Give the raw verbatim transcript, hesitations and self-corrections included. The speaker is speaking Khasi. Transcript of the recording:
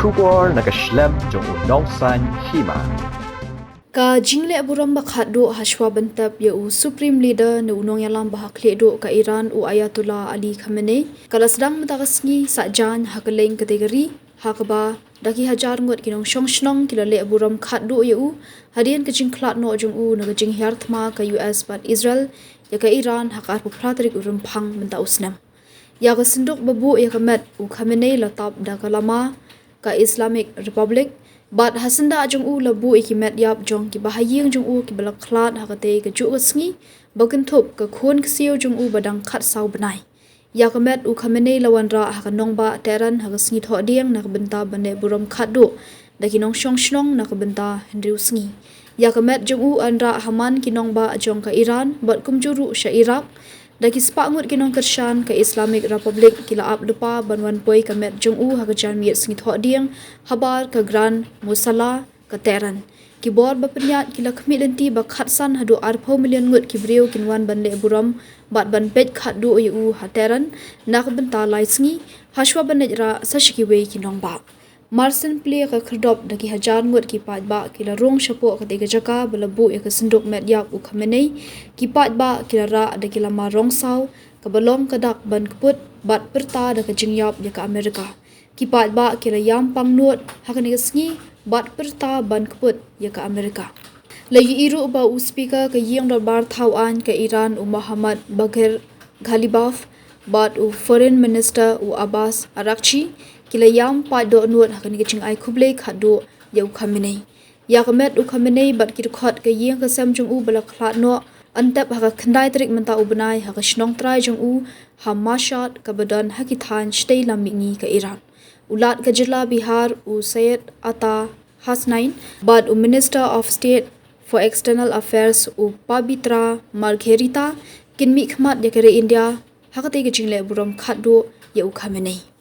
Khubor na ka shlem jong u nongsaiñ hima. Ka jingleh burom ba khatduh hashwa ban tep ïa u Supreme Leader ne u nongïalam ba ha khlieh duh ka Iran u Ayatollah Ali Khamenei ka la sdang mynta ka sngi Saitjaiñ ha kylleng katei ka ri, ha kaba da ki hajar ngut ki nongshong shnong ki la leh burom khatduh ïa u hadien ka jingkhlad noh jong u na ka jinghiar thma ka U S bad Israel ïa ka Iran ha ka arphew phra tarik u Rymphang mynta u snem. Ïa ka synduk ba buh ïa ka met u Khamenei la tap da ka lama ka Islamic Republic, bad ha syndah jong u la buh ïa ki met ïap jong ki bahaïing jong u kiba la khlad ha katei ka juh ka sngi, ba kynthup ka khun ksiew jong u ba dang khatsaw bnai. Ïa ka met u Khamenei la wanrah ha ka nongbah Tehran ha ka sngi Thohdieng na ka bynta ban leh burom khatduh da ki nongshong shnong na ka bynta hynriew sngi. Ïa ka met jong u wanrah ha man ki nongbah jong ka Iran bad kumjuh ruh sha Iraq. Da ki spah ngut ki nongkyrshan ka Islamic Republic ki la ap lypa ban wan poi ka met jong u ha ka janmiet sngi Thohdieng habar ka Grand Musalla ka Tehran. Ki bor ba pynïaid ki la khmih lynti ba khatsan haduh arphew million ngut ki briew kin wan ban leh burom bad ban peit khatduh ïa u ha Tehran na ka bynta lai sngi, hashwa ban leit rah sa sha kiwei ki nongbah. Marsien plie ka khyrdop da ki hajar ngut ki paidbah ki la rung shapoh katei ka jaka ba la buh ïa ka synduk met ïap u Khamenei. Ki paidbah ki la rah da ki lama rong saw kaba long ka dak ban kput bad pyrta da ka jingïap ïa ka Amerika. Ki paidbah ki la ïam pangnud ha kane ka sngi bad pyrta ban kput ïa ka Amerika. La ïohi ruh ba u Speaker ka Ïing Dorbar Thaw Aiñ ka Iran u Mohammad Bagher Ghalibaf bad u Foreign Minister u Abbas Araghchi ki la ïam paid dohnud ha kane ka jingai khublei khatduh ïa u Khamenei. Ïa ka met u Khamenei bad ki dkhot ka ïing ka sem jong u ba la khlad noh yn tep ha ka khyndai tarik mynta u bnai ha ka shnong trai jong u ha Mashhad kaba don ha ki thaiñ shatei lam mihngi ka Iran. U Lat ka jylla Bihar u Syed Atta Hasnain bad u Minister of State for External Affairs u Pabitra Margherita kin mihkhmat ïa ka ri India ha katei ka jingleh burom khatduh ïa u Khamenei.